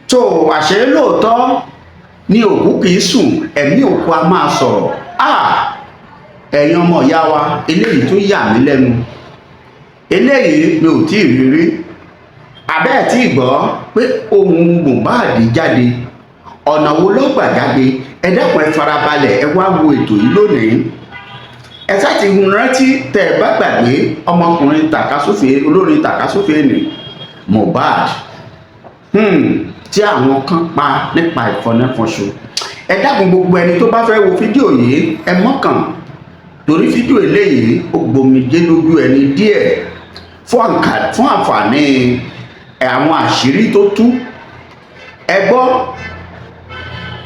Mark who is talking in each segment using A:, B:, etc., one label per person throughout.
A: Tó àṣẹ lóòótọ́ ni òkú kì í sùn, ẹ̀mí òkú a máa sọ̀rọ̀. Ẹ̀yin ọmọ ìyá wa, eléyìí tó yà mí lẹ́nu, eléyìí mi ò tí ì rí rí. Àbẹ́ ẹ̀ tí ì gbọ́ pé ohùn Mohbad jáde? Ọ̀nà wo ló gbà jáde? Ẹ dákun, ẹ farabalẹ̀, ẹ wá wo ètò yìí lónìí. Ẹ sá ti rántí, tẹ ẹ bá gbàgbé, ọmọkùnrin tàkasúfè, olórin tàkasúfè ní Mohbad, tí àwọn kan pa nípa ìfọnáfọnṣu. Ẹ dákun, gbogbo ẹni tó bá fẹ́ wo fídíò yìí, ẹ mọ́kàn, torí fídíò eléyìí ó gbomijé lójú ẹni díẹ̀ fún àǹfààní àwọn àṣírí tó tú. Ẹ gbọ́,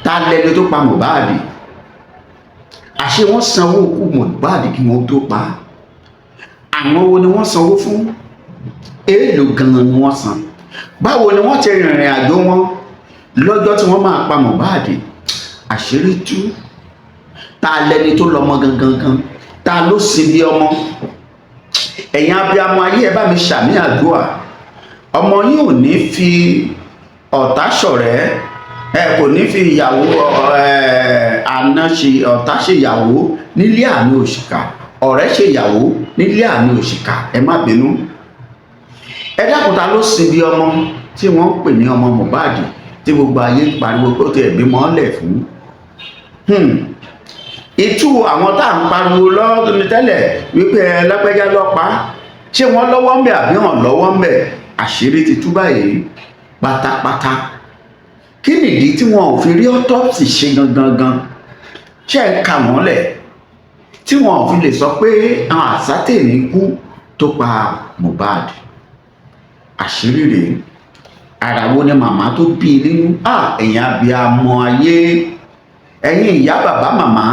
A: ta lẹni tó pa Mohbad? Àṣé wọ́n sanwó kú Mohbad kí wọ́n tó pa? Àwọn wo ni wọ́n sanwó fún? Èèlò gan-an ni wọ́n san? Báwo ni wọ́n ti rìnrìn àjò wọn lọ́jọ́ tí wọ́n máa pa Mohbad? Àṣírí tú. Ta lẹni tó lọ́mọ gangan gan? Ta ló sin bí ọmọ? Ẹ̀yin abiyamọ ayé, ẹ bá mi ṣàmì àdúrà. Ọmọ yín ò ní fi ọ̀tá ṣọ̀rẹ́, ẹ kò ní fi ìyàwó ẹ àná ṣe ọ̀tá ṣe ìyàwó nílé àmì òṣìkà, ọ̀rẹ́ ṣe ìyàwó nílé àmì òṣìkà. Ẹ má bínú. Ẹ dákun, ta ló sin bí ọmọ tí wọ́n ń pè ní ọmọ Mohbad, tí gbogbo ayé ń pariwo pé ó ti ẹ̀bí mọ́lẹ̀ fún? Ìtú àwọn tá à ń pariwo lọ́dún tẹ́lẹ̀ wípé ẹ lápẹ́já lọ́pàá, ṣé wọ́n lọ́wọ́ ń bẹ̀ àbí hàn lọ́wọ́ ń bẹ̀? Àṣírí ti tú báyìí pátápátá. Kí nìdí tí wọn ò fi rí autopsy ṣe gangan gan? Ṣe ń ka wọ́n lẹ̀ tí wọn ò fi lè sọ pé àwọn àsátẹ̀ní kú tó pa Mohbad? Àṣírí rèé. Ara wo ni màmá tó bí i nínú? Ẹ̀yin abiyamọ ayé, ẹ̀yin ìyá, bàbá, màmá,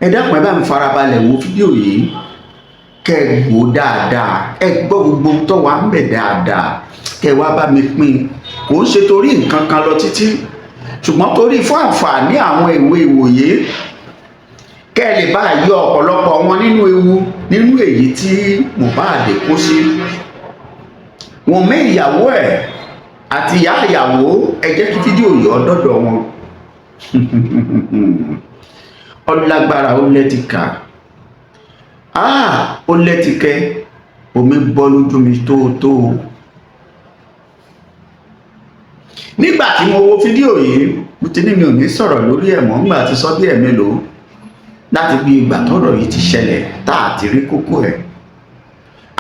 A: ẹ dákun, ẹ bá mi farabalẹ̀ wo fídíò yìí, kẹ́ ẹ gbọ́ dáadáa, ẹ gbọ́ gbogbo tó wà ń bẹ̀ dáadáa, kẹ́ ẹ wá bá mi pín. Kò ń ṣe torí nǹkan kan lọ títí, ṣùgbọ́n torí fún àǹfààní àwọn ìwé ìwòye, kẹ́ ẹ lè bá yọ ọ̀pọ̀lọpọ̀ wọn nínú ewu, nínú èyí tí Mohbad kó sí. Wùnmí ìyàwó ẹ̀ àti ìyá ìyàwó, ẹ jẹ́ kí fídíò yọ ọ́ dọ́dọ̀ wọn. Ọlágbára, ó lẹ́tìkà, ó lẹ́tìkẹ́, omi bọ́ lójú mi tó tó. Nígbà tí mo wo fídíò yìí, mo ti ní mi ò ní sọ̀rọ̀ lórí ẹ̀ mọ́. Nígbà tí sọ bí ẹ̀ mélòó láti bí ìgbà tọ́rọ̀ yìí ti ṣẹlẹ̀ tá a ti rí kókó ẹ̀,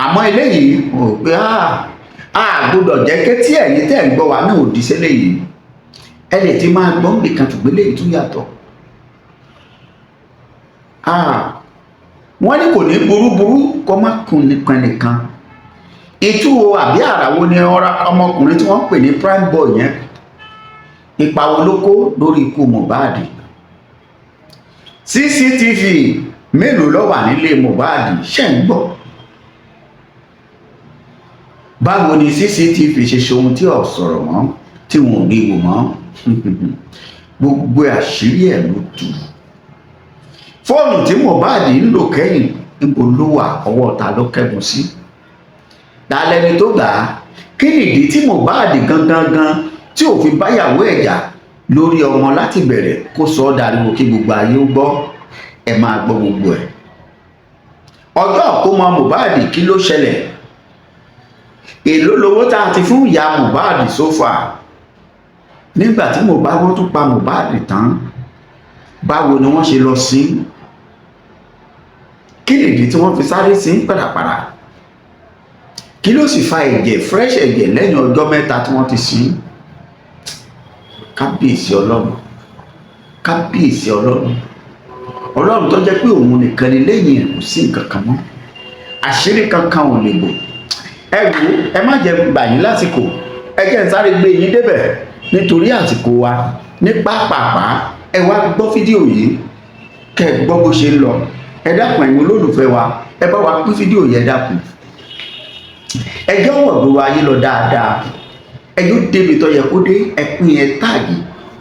A: àmọ́ eléyìí mo rò pé a gbọ́dọ̀ jẹ́ kí tí ẹ̀yin tẹ́ ń gbọ́ wa náà ò di sílẹ̀ yìí. Ẹ lè ti máa gbọ́ nìkan, ṣùgbọ́n eléyìí tún yàtọ̀. Wọ́n ní kò ní burúburú kó má kun nìkan nìkan. Ìtú àbí àràwọ̀ ni ọmọkùnrin tí wọ́n pè ní Prime Boy yẹn? Ipa wo ló kó lórí ikú Mohbad? CCTV mélòó ló wà nílé Mohbad? Ṣe ń gbọ́? Báwo ni CCTV ṣe ṣe ohun tí ò sọ̀rọ̀ mọ́, tí wọn ò rí wò mọ́? Gbogbo àṣírí ẹ̀ ló tú. Fóònù tí Mohbad ń lò kẹ́yìn, níbo ló wà? Ọwọ́ ta ló kẹ́gun sí? Dalẹ́ni tó gbà á? Kí nìdí tí Mohbad gangan gan tí ò fi báyàwó ẹ̀ jà lórí ọmọ láti bẹ̀rẹ̀, kó sọ ọ́ dariwo kí gbogbo ayé ó gbọ́? Ẹ máa gbọ́ gbogbo ẹ̀. Ọjọ́ àkómọ Mohbad, kí ló ṣẹlẹ̀? Èló lowó tá a ti fún ìyá Mohbad so far? Nígbà tí Mohbad, wọ́n tún pa Mohbad tán, báwo ni wọ́n ṣe lọ sí? Kí nìdí tí wọ́n fi sáré sí pàràpàrà? Kí ló sì fa ẹ̀jẹ̀, fresh ẹ̀jẹ̀, lẹ́yìn ọjọ́ 3 tí wọ́n ti sin? Kábíyèsí Ọlọ́run, kábíyèsí Ọlọ́run. Ọlọ́run tó jẹ́ pé òun nìkan ni, lẹ́yìn ẹ̀ kò sí nǹkan kan mọ́, àṣírí kankan ò lè bò. Ẹ wò, ẹ má jẹ́ gbà yín lásìkò. Ẹ jẹ́ n sáré gbé yín débẹ̀ nítorí àsìkò wa ní pápápá. Ẹ wá gbọ́ fídíò yìí, kẹ́ ẹ gbọ́ bó ṣe ń lọ. Ẹ dákun, ẹ̀yin olólùfẹ́ wa, ẹ bá wa pín fídíò yẹn. Dákun, ẹ jẹ́ wọ̀ gbogbo ayé lọ dáadáa. Ẹ yóò débi tó yẹ kó dé. Ẹ pín, ẹ tag,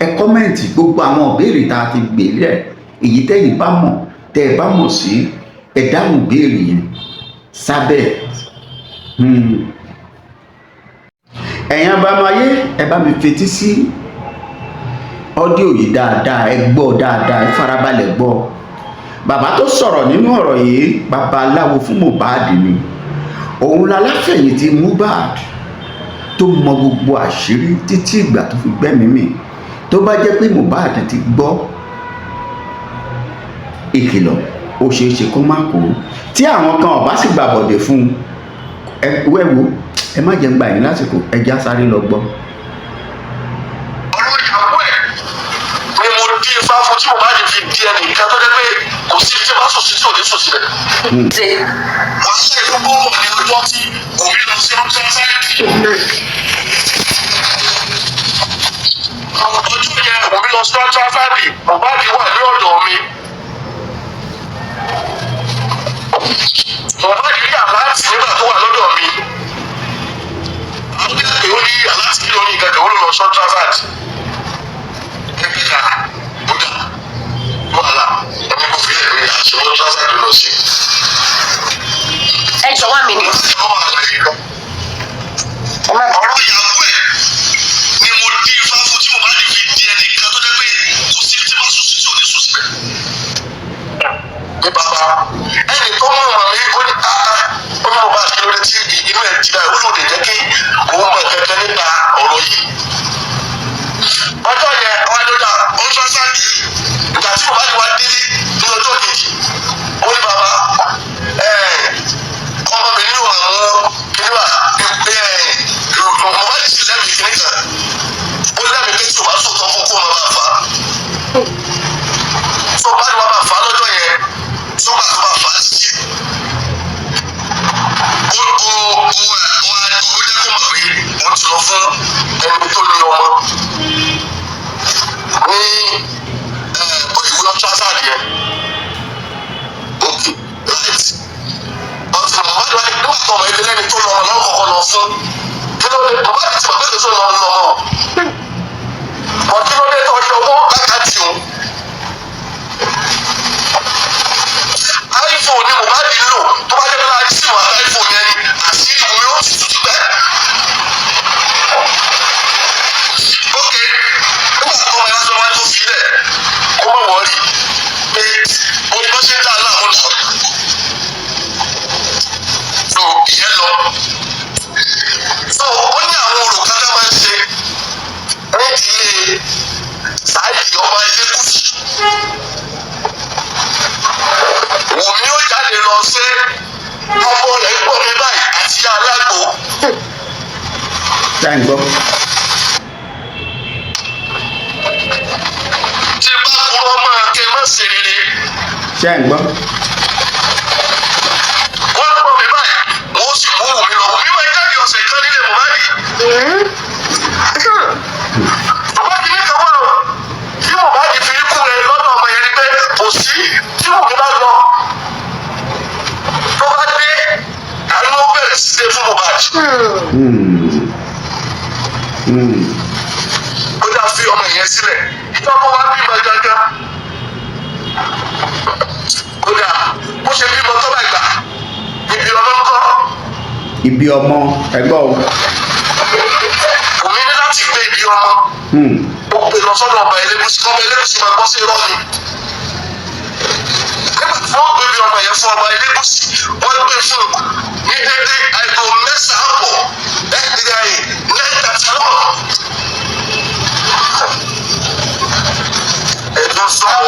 A: ẹ comment gbogbo àwọn ìbéèrè tá a ti gbé lẹ̀. Èyí tẹ́yìn bá mọ̀, tẹ́ ẹ bá mọ̀ sí, ẹ dáhùn ìbéèrè yẹn sábẹ́. Ẹ̀yin abamayé, ẹ bá mi fetí sí audio yìí dáadáa, ẹ gbọ́ dáadáa, ẹ farabalẹ̀ gbọ́. Bàbá tó sọ̀rọ̀ nínú ọ̀rọ̀ yìí, babaláwo fún Mohbad ni. Òun laláfẹ̀yìntì Mohbad tó mọ gbogbo àṣírí títí ìgbà tó fi gbẹ́mìí mì. Tó bá jẹ́ pé Mohbad ti gbọ́ ìkìlọ̀, ó ṣeé ṣe kó má kú. Tí àwọn kan ọ̀bá sì gbàbọ̀dẹ̀ fún un, ẹ wẹ́wo, ẹ má jẹ́ ń gbà yín lásìkò, ẹ já sáré lọ gbọ́.
B: Ọ̀rọ̀ ìyàwó ẹ̀ ni mo dí ifá fún tí mo bá lè fi di ẹnìkan tó jẹ́ pé kò sí tí bá sùn sí tí ò ní sùn síbẹ̀.
C: Ṣe
B: Wàá ṣe gbogbo wọ̀ ní ọjọ́ tí òbí lọ sí ultrasound. Ọjọ́ yẹn òbí lọ sí ultrasound, Mohbad wà ní ọ̀dọ̀ mi. Mohbad rí alert nígbà tó wà lọ́dọ̀ mi. Àwọn ìpè ó ní alert kí ló ní ìgbàgbọ́, ó lọ sí ultrasound. Ẹgbẹ́ ta ó dà wàhálà ẹni kò fi lè rí àṣẹ ultrasound lọ sí.
C: Ẹ jọ, one minute. Ẹ má
B: Ọ̀rọ̀ ìyàwó ẹ̀ ni mo dí ifá fún tí mo bá lè fi di ẹnìkan tó jẹ́ pé kò sí tí bá sùn sí tí ò ní sùn síbẹ̀. Ní bàbá ẹnì tó mú ọmọ mi, ó ní áá, ó ní mo bá kí ló dé tí inú ẹ̀ ti báyìí, ó lòdì jẹ́ kí òun mọ̀ kẹ́kẹ́ nípa ọ̀rọ̀ yìí. Ọjọ́ yẹn wọ́n á lọ́jà ultrasound yìí. Ìgbà tí mo bá ti wá délé ní ọjọ́ kejì, ó ní bàbá ọmọbìnrin yóò wà mú kíní wà mo bá ti sì lẹ́mìí kíní kan, ó lẹ́mìí pé tí o bá sòtọ́ fún kó o máa bá fà á tó bá ní wàá bá fà á lọ́jọ́ yẹn, tó bá tó bá fà á títí, ó ó ó ó ó jẹ́ kó mọ̀ pé òun ti lọ fún ẹni tó ní ọmọ ní ìwé ultrasound yẹn. Okay, right, ọtí Mohbad wá nígbà tó ọmọ ilé lẹ́ni tó lọ ọmọ náà kọ́kọ́ lọ fún, kí ló dé? Mohbad ti bàbá tó lọ lọ́mọ ọ̀, kí ló dé tó yọ owó lákàtì òun? iPhone ni Mohbad ń lò. Tó bá jẹ́ pé láti símù àti iPhone yẹn ni àṣírí ìwé ó ti tutù bẹ́ẹ̀. Ok, nígbà tó ọmọ yẹn wá sọ wá tó fi lẹ̀ kó má worry pé ó ní bó ṣe ń dá aláàmú nà. So ìyẹn lọ. So ó ní àwọn òrùka tá máa ń ṣe nídìílé Saheed ọba Elégùṣì. Wùmí ó jáde lọ sí ọmọ rẹ̀ gbọ́ mi báyìí àti ìyá alágbo.
A: Tá ń gbọ́.
B: Tí bá kúrò máa kẹ́ má ṣe rere.
A: Ṣé ń gbọ́?
B: Wọ́n gbọ́ mi báyìí, wọ́n sì mú Wùmí lọ. Wùmí máa jáde ọ̀sẹ̀ kan nílé Mohbad. Bàbá kìíní kan wà o tí Mohbad fi kú rẹ lọ́dọ̀ ọmọ yẹn ni pé kò sí tí Wùmí bá lọ tó bá dé, àánú ó bẹ̀rẹ̀ sí dé fún Mohbad. Ó dá fi ọmọ yẹn sílẹ̀ ìjọba wa bímọ gangan. Ó dà bó ṣe bímọ tó bá gbà ibi ọmọ ńkọ́?
A: Ibi ọmọ, ẹgbọ́ o.
B: Wùmí ní láti gbé ibi ọmọ. Ó gbé lọ sọ́dọ̀ ọba Elégùṣì, ọba Elégùṣì máa gbọ́ sí irọ́ ni. Nígbà tí wọ́n gbé ibi ọmọ yẹn fún ọba Elégùṣì, wọ́n gbé fún un ní dédé aago 9:30, ẹ̀ẹ́dẹ́gbẹ̀rún 9:31. Ẹ̀dùn sọ̀rọ̀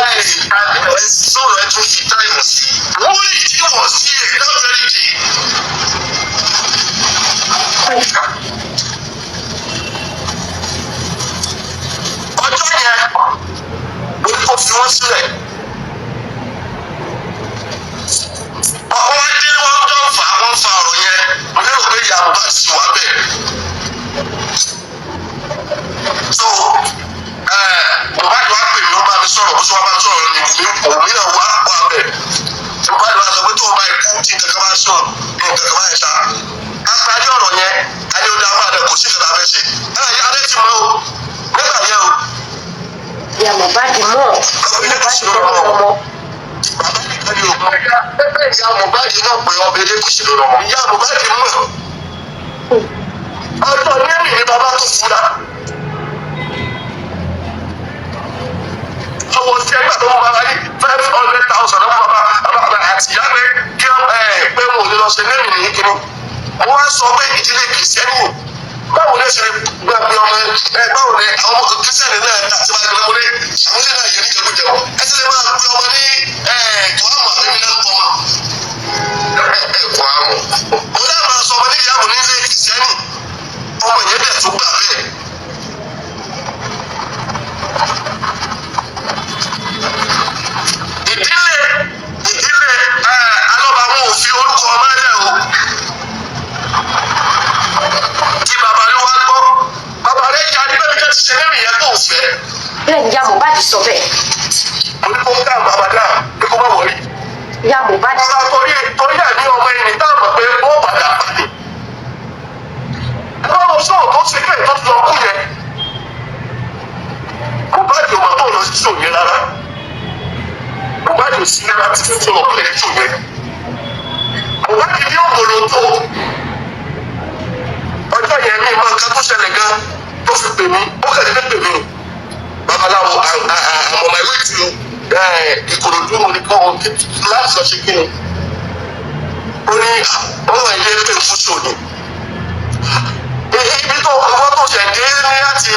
B: sọ̀rọ̀, ẹ̀ tún fi time sí i. Wọ́n lè tí wọ́n sí ẹ̀ that very day. Ọjọ́ yẹn ló ní kó fi wọ́n sílẹ̀. Ọkọ wa dé, wọ́n jọ fà á, wọ́n fa ọ̀rọ̀ yẹn. Mo lérò pé ìyá Mohbad sì wà bẹ́ẹ̀. So Mohbad wá pè mí, ó bá mi sọ̀rọ̀. Bó ṣe wá bá mi sọ̀rọ̀ ni Wùmí náà wá wà bẹ́ẹ̀. Mohbad wá sọ pé tó o bá ikú tí nǹkan kan bá sùn, nǹkan kan bá yẹn ṣá. A parí ọ̀rọ̀ yẹn, a ní ó dá máa dẹ, kò sí nǹkan tá a fẹ́ ṣe. Ẹ ẹ adé ti mọ o nígbà yẹn o.
C: Ìyá Mohbad mọ̀, Mohbad ló lọ́mọ.
B: Bàbá nìkan ni òun pẹ́pẹ́. Ìyá Mohbad mọ̀ pé ọbẹ̀ Elégùṣì ló lọ́mọ. Ìyá Mohbad mọ̀. Ọjọ́ nẹ́ẹ̀mì ni bàbá tó fura. Àwọn tí ẹgbẹ́ tó mú bàbá ní 500,000 lọ́wọ́ bàbá bàbá àti ìyá pé kí ẹ pé wọn ò ní lọ ṣe nẹ́ẹ̀mì ní kíní. Wọ́n á sọ pé ìdílé kìrìsìtẹ́nì, báwo ni ẹ ṣe lè gbà pé ọmọ ẹ, báwo ni àwọn ọmọ kìrìsìtẹ́nì náà ta ti máa gbé ọmọdé, àwọn ilé náà yẹ ní jẹkújẹ o, ẹ ti lè máa gbé ọmọ ní kòhámù àbí mi náà kọ́ ọmọ
D: Kòhámù.
B: Ó dá máa sọ ọmọ ní ìyàwó nílé kìrìsìtẹ́nì, ọmọ yẹn dẹ̀ tún gbà bẹ́ẹ̀. Ìdílé alọ́ba wọn ò fi orúkọ ọmọ ẹlẹ́ o tí bàbá rẹ wá gbọ́, bàbá rẹ yarí bẹ́ẹ̀ bí ti ṣe lẹ́rìn yẹn tó fẹ́.
C: Bẹ́ẹ̀ ni ìyá Mohbad sọ bẹ́ẹ̀.
B: Mo ní kó ká bàbá náà pé kó má wọlé.
C: Ìyá Mohbad.
B: Bàbá torí àní ọmọ ẹni tá a mọ̀ pé wọ́n padà pàdé. Ẹ bá wọn sọ̀rọ̀ tó ṣe kẹ́ẹ̀ tó ti lọ kú yẹn. Mohbad ò mọ̀ tó lọ sí ṣòwò yẹn rárá. Mohbad ò sí rárá títí tó lọ kúlẹ̀ ṣòwò yẹn. Mohbad ní ògbòlò tó ọjọ́ yẹn ní ìmọ̀ nǹkan tó ṣẹlẹ̀ gan tó fi pè mí, ó kàn dédé pè mí. Babaláwo, I'm on my way to Ìkòròdú, mo ní kọ́ láti lọ ṣe kí ni. Ó ní ọ̀rọ̀ ilé pè fún ṣòní. Ibi tó ọwọ́ tó ṣẹ̀ dé ní láti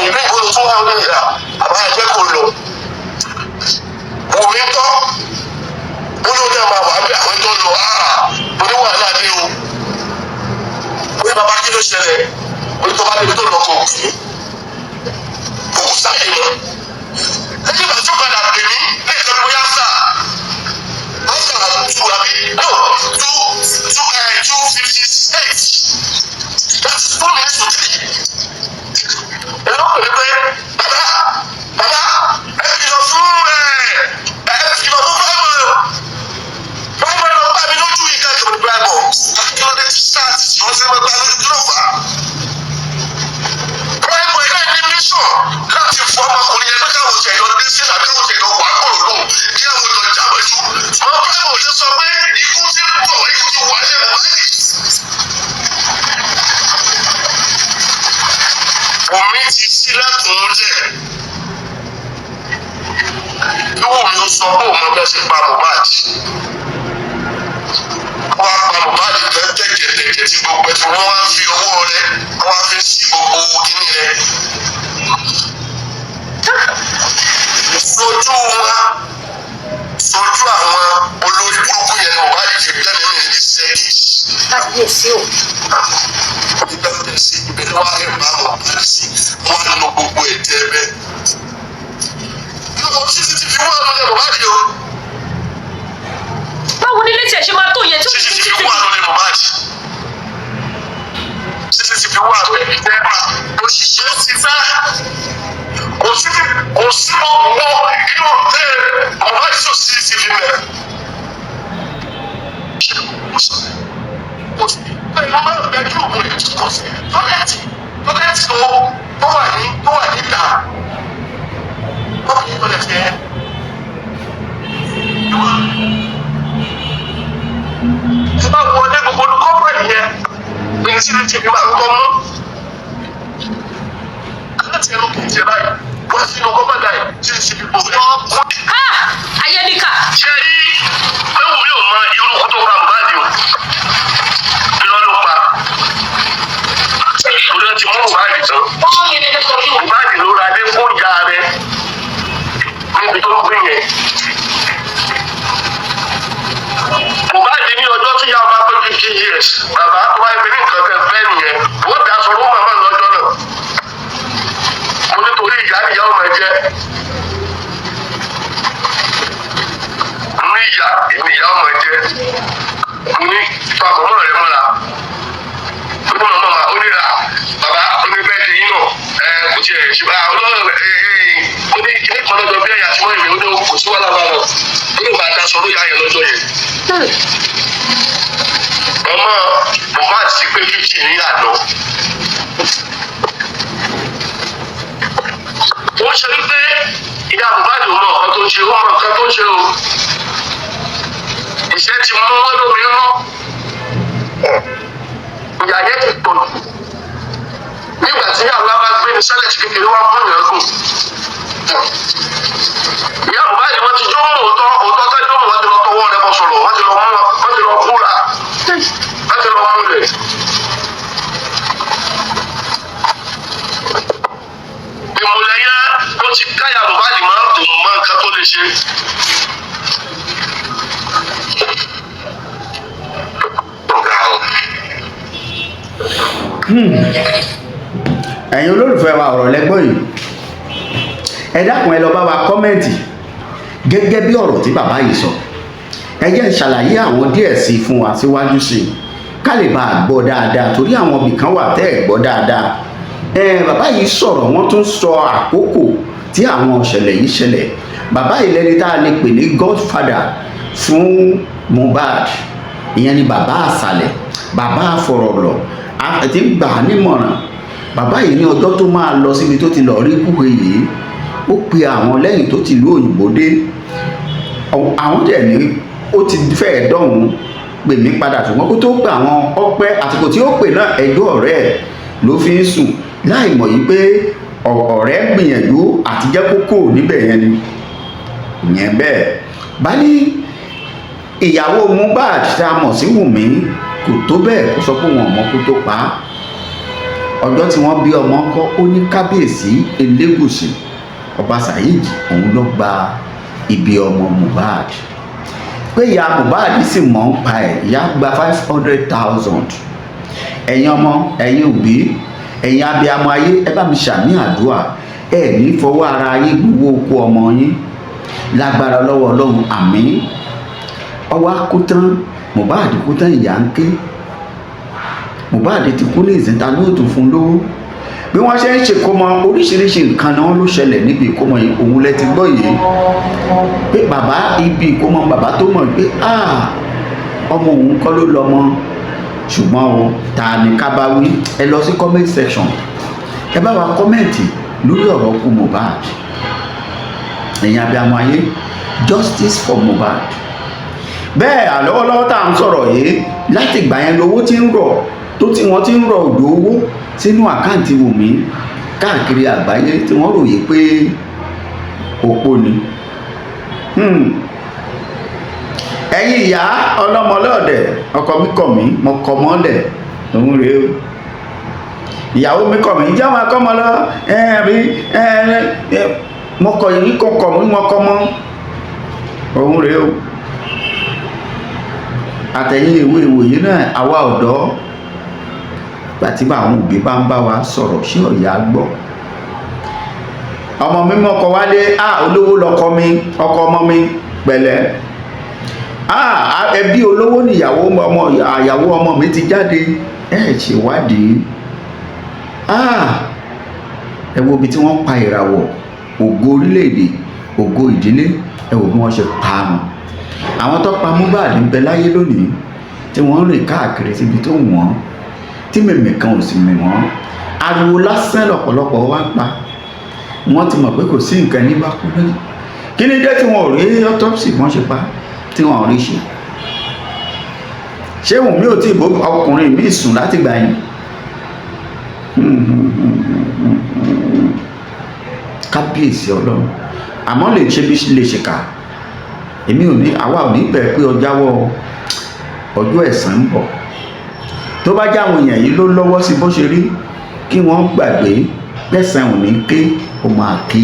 B: ìlú ìgboro tó wà ní ìlà àbá ẹgbẹ́ kò lọ. Wùmí tọ́ ó ló ní àwọn àwọn àwọn tó lọ, mo ní wàhálà dé o. Ó ní bàbá, kí ló ṣẹlẹ̀? Ó ní tó bá débi tó lọ kò kú kò kú sáyé mọ́. Lẹ́yìn ìgbà tó padà pè mí ní ìtọ́jú bóyá sáà after two abi no two two 2:58, that's 2:58. Èló pè mí pé bàbá, bàbá, ẹ kìlọ̀ fún ẹ, ẹ kìlọ̀ fún Primeboy o, Primeboy lọ bá mi lójú ìka ìjọba. Primeboy, kí ló dé tí sáà ti sọ sí ẹgbẹ́ lójú? Kí ló fà á? Primeboy náà ní mission láti fọ ọmọkùnrin yẹn pé káwọn jẹ ìlọ ní sísà, káwọn jẹ ìlọ wà kúrò lóhùn, kí àwọn jọ jáwé ju. Ṣùgbọ́n Primeboy lè sọ pé ikú ti ń bọ̀, ikú ti wà ní Mohbad. Wùmí ti sílẹ̀kùn lẹ̀ kí Wùmí ó sọ pé òun ọbẹ̀ ṣe pa Mohbad. Wọ́n á pa Mohbad tán tẹ̀jẹ̀tẹ̀jẹ̀ tí gbogbo ẹ̀ tí wọ́n wá fi ọwọ́ rẹ̀, wọ́n wá fi sí gbogbo kíní rẹ̀. Sojú wọn, sojú àwọn olórí burúkú yẹn ni Mohbad fi gbẹ́mìí mi ní sẹ́kì.
C: Kábíyèsí o.
B: Ìgbà sí ibẹ̀ ni wọ́n á bá Mohbad sí, wọ́n á lọ gbogbo ẹ̀jẹ̀ bẹ́ẹ̀. Lọ́wọ́ CCTV wà lórí Mohbad o.
E: Báwo ni ilé tiẹ̀ ṣe máa tó yẹn tí ó ti
B: CCTV wà lórí Mohbad. CCTV wà lórí òṣìṣẹ́ ti fẹ́. Kò sí, kò sí gbogbo inú ẹ̀ Mohbad tó CCTV mẹ́. Kò sí pẹ̀lú máa ń bẹ kí òun lè kò sí toilet, toilet tó wà ní tó wà níta tó wà ní toilet yẹn. Tí bá wọlé gbogbo olùkọ́ yẹn ní CCTV máa ń kọ́ mú láti ẹnu kìí ṣe báyìí wọ́n sínú kọ́mọ̀dà yìí CCTV gbogbo ẹ̀.
E: Ha, ayélujára.
B: Ṣé rí pé Wùmí ò mọ irú kú tó pa Mohbad o, irọ́ ló pa. Torí ó ti mú Mohbad tán. Mohbad ló ra dé fún ìyá rẹ̀ níbi tó ń gbé yẹn. Mohbad ní ọjọ́ tí ìyá ọba pé 50 years, bàbá tó wáyé pé ní nǹkan tẹ fẹ́ nìyẹn, wọ́n dà sọ fún màmá lọ́jọ́ náà. Mo nítorí ìyá ìyá ọmọ ẹ jẹ́ mo ní ìyá èmi ìyá ọmọ ẹ jẹ́. Mo ní fa màmá rẹ mọ́ra. Ó ní màmá ma, ó ní ra bàbá, ó ní bẹ́ẹ̀ di yín náà ẹ kò tiẹ̀ ṣe bá ọlọ́run ẹ ẹ. Ó ní kíní kan lọ́jọ́ bí ẹ̀yà tí wọ́n yìí, ó ní kò sí wàhálà bá wọn, ó ní bàtà sọ ló yà yẹn lọ́jọ́ yẹn. Ọmọ Mohbad ti pé 50 ní àná. Wọ́n ṣe wípé ìyá Mohbad ò mọ nǹkan tó ń ṣe, ó mọ nǹkan tó ń ṣe o. Ìṣẹ́ ti mú wọn lómi rán, ìyá yẹn ti pọ̀ jù. Nígbà tí àlá bá gbé ní sálẹ̀ tí kékeré wá mú ìyàn gùn. Ìyá Mohbad, wọ́n ti jó mú òótọ́, òótọ́ tá jó mú. Wọ́n ti lọ tọwọ́ rẹ bọ́ sọ̀rọ̀, wọ́n ti lọ mú, wọ́n ti lọ búra, wọ́n ti lọ múlẹ̀. Ìmùlẹ̀ yẹn, ó ti káyà Mohbad máa ń dùn mọ́ nǹkan tó lè ṣe. Ọ̀gá o.
A: Ẹ̀yin olólùfẹ́ wa, ọ̀rọ̀ lẹ́gbọ́n yìí. Ẹ dákun, ẹ lọ bá wa comment gẹ́gẹ́ bí ọ̀rọ̀ tí bàbá yìí sọ. Ẹ jẹ́ n ṣàlàyé àwọn díẹ̀ sí i fún wa síwájú sí i, ká lè bá a gbọ́ dáadáa, torí àwọn ibìkan wà tẹ́ ẹ̀ gbọ́ dáadáa. Ẹ bàbá yìí sọ̀rọ̀, wọ́n tún sọ àkókò tí àwọn ìṣẹ̀lẹ̀ yìí ṣẹlẹ̀. Bàbá yìí lẹni tá a lè pè ní godfather fún Mohbad. Ìyẹn ni bàbá àṣàlẹ̀, bàbá àfọ̀rọ̀lọ̀ àti gbà á nímọ̀ràn. Bàbá yìí, ní ọjọ́ tó máa lọ síbi tó ti lọ rí kúwe yìí, ó pe àwọn lẹ́yìn tó ti ìlú òyìnbó dé. Àwọn dẹ̀ ní ó ti fẹ́ẹ̀ dọ̀hún, pè mí padà. Ṣùgbọ́n kó tó pè àwọn, ọpẹ́ àsìkò tí ó pè náà, ẹjọ́ ọ̀rẹ́ ẹ̀ ló fi ń sùn, láì mọ̀ yìí pé ọ̀rẹ́ ń gbìyànjú àti jẹ́ kókó níbẹ̀ yẹn ni. Ìyẹn bẹ́ẹ̀ bá ní ìyàwó Mohbad tá a mọ̀ sí Wùmí kò tó bẹ́ẹ̀ kó sọ pé wọn ò mọ kó tó pa á. Ọjọ́ tí wọ́n bí ọmọ kọ́, ó ní kábíyèsí Elégùṣì, Ọba Saheed, òun ló gba ibi ọmọ Mohbad, pé ìyá Mohbad sì mọ̀ ń pa ẹ̀. Ìyá gba 500,000. Ẹ̀yin ọmọ, ẹ̀yin òbí, ẹ̀yin abiyamọ ayé, ẹ bá mi ṣàmì àdúrà. Ẹ ní fọwọ́ ara yín gbowó oko ọmọ yín lágbára lọ́wọ́ Ọlọ́run. Àmín. Ọwọ́ akútán, Mohbad kú tán, ìyá ń ké. Mohbad ti kú ní ìsìnta lóòtú fún lówó. Bí wọ́n ṣe ń ṣèkómọ, oríṣiríṣi nǹkan náà ló ṣẹlẹ̀ níbi ìkómọ yìí. Òun lẹ ti gbọ́ yìí pé bàbá ibi ìkómọ, bàbá tó mọ̀ pé ah, ọmọ òun kọ́ ló lọ́mọ, ṣùgbọ́n o, ta ni ká bá wí? Ẹ lọ sí comment section, ẹ bá wa comment lórí ọ̀rọ̀ kú Mohbad. Ẹ̀yin abiyamọ ayé, justice for Mohbad. Bẹ́ẹ̀ àlọ́wọ́lọ́wọ́ tá à ń sọ̀rọ̀ yìí, láti ìgbà yẹn lówó ti ń rọ̀, tó tí wọ́n ti ń rọ̀ òjò owó sínú account Wùmí káàkiri àgbáyé, tí wọ́n ròyìn pé opó ni. Ẹ̀yin ìyá ọlọ́mọlọ́ọ̀dẹ̀, ọkọ mi kọ̀ mí, mo kọ̀ mọ́lẹ̀, òun rèé o. Ìyàwó mi kọ̀ mí, jẹ́ wọn akọ́mọ lọ ẹ rí ẹ, mo kọ̀ yìí, kọ̀ kọ̀ mí, mo kọ́ mọ́, òun rèé o. Àtẹ̀yìn ìwé ìwòye náà, àwa ọ̀dọ́, gbàtí bá àwọn òbí bá ń bá wa sọ̀rọ̀, ṣé ọ̀yà gbọ́? Ọmọ mi mọ́kọ wálé, a olówó lọkọ mi, ọkọ ọmọ mi pẹ̀lẹ́, a ẹbí olówó níyàwó ọmọ, àyàwó ọmọ mi ti jáde. Ẹ ṣèwádìí. A ẹ wo ibi tí wọ́n pa ìràwọ̀, ògo orílẹ̀-èdè, ògo ìdílé. Ẹ wo bí wọ́n ṣe pa á mọ́. Àwọn tó pa Mohbad ń bẹ láyé lónìí, tí wọ́n ń rìn káàkiri síbi tó wọ́n, tí mèmè kan ò sì mì wọ́n. Ariwo lásán lọ́pọ̀lọpọ̀ wá ń pa. Wọ́n ti mọ̀ pé kò sí nǹkan ní bá kú lónìí. Kí ni dé tí wọn ò rí autopsy wọ́n ṣe pa, tí wọn ò rí ṣe? Ṣé Wùnmí ò tí ì bó ọkùnrin míì sùn láti gbà yín? Kábíyèsí Ọlọ́run! Àmọ́ lè ṣe bí lè ṣèkà. Èmi ò ní, àwa ò ní bẹ̀ pé ọjáwọ́. Ọjọ́ ẹ̀san ń bọ̀. Tó bá jẹ́ àwọn èèyàn yìí ló lọ́wọ́ sí bó ṣe rí, kí wọ́n gbàgbé pẹ̀sẹ̀ ò ní ké, ó máa ké.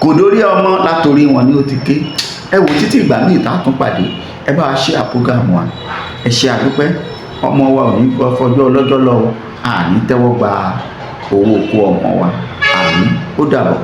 A: Kò dórí ọmọ látòrí wọn ni ó ti ké. Ẹ wò, títí ìgbà míì tá a tún pàdé, ẹ bá wa ṣe àpògàmù wa. Ẹ ṣe àdúpẹ́. Ọmọ wa ò ní fọjọ́ ọlọ́jọ́ lọ. Àní tẹ́wọ́ gba owó kú ọmọ wa. Àmín. Ó dàbọ̀.